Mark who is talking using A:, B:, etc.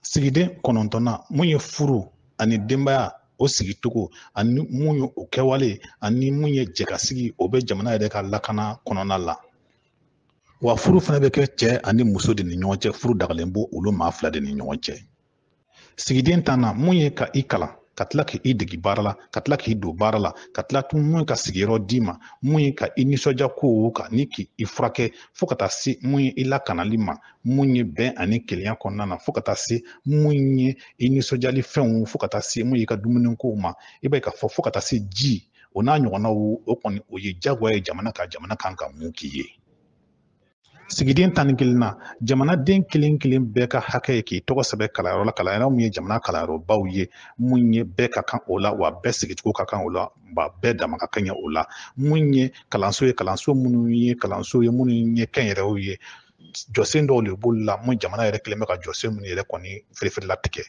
A: Sigiden 9nan, mun ye furu ani denbaya o sigicogo ani mun ye o kɛwale ani mun ye jɛkasigi, o bɛ jamana yɛrɛ ka lakana kɔnɔna la. Wa furu fana bɛ kɛ cɛ ani muso de ni ɲɔgɔn cɛ, furu dagalen b'o olu maa fila de ni ɲɔgɔn cɛ. Sigiden 10nan, mun ye ka i kalan, ka tila k'i degi baara la, ka tila k'i don baara la, ka tila tun mun ye ka sigiyɔrɔ d'i ma, mun ye ka i nisɔndiya kow kan ni k'i furakɛ, fo ka taa se mun ye i lakanali ma, mun ye bɛn ani kelenya kɔnɔna na, fo ka taa se mun ye i nisɔndiyali fɛnw, fo ka taa se mun ye i ka dumunikow ma. I b'a ye k'a fɔ fo ka taa se ji o n'a ɲɔgɔnnaw, o kɔni o ye jagoya ye jamana ka, jamana kan ka mun k'i ye. Sigiden 11 na, jamanaden kelen kelen bɛɛ ka hakɛ ye k'i tɔgɔ sɛbɛn kalanyɔrɔ la, kalanyɔrɔ min ye jamana kalanyɔrɔbaw ye, mun ye bɛɛ ka kan o la, wa bɛɛ sigicogo ka kan o la, wa bɛɛ dama ka kan o la. Mun ye kalanso ye, kalanso minnu ye kalanso ye minnu ye kɛnyɛrɛyew ye, jɔsen dɔw de b'olu la, mun jamana yɛrɛ kelen bɛ ka jɔsen minnu yɛrɛ kɔni fereferelatigɛ.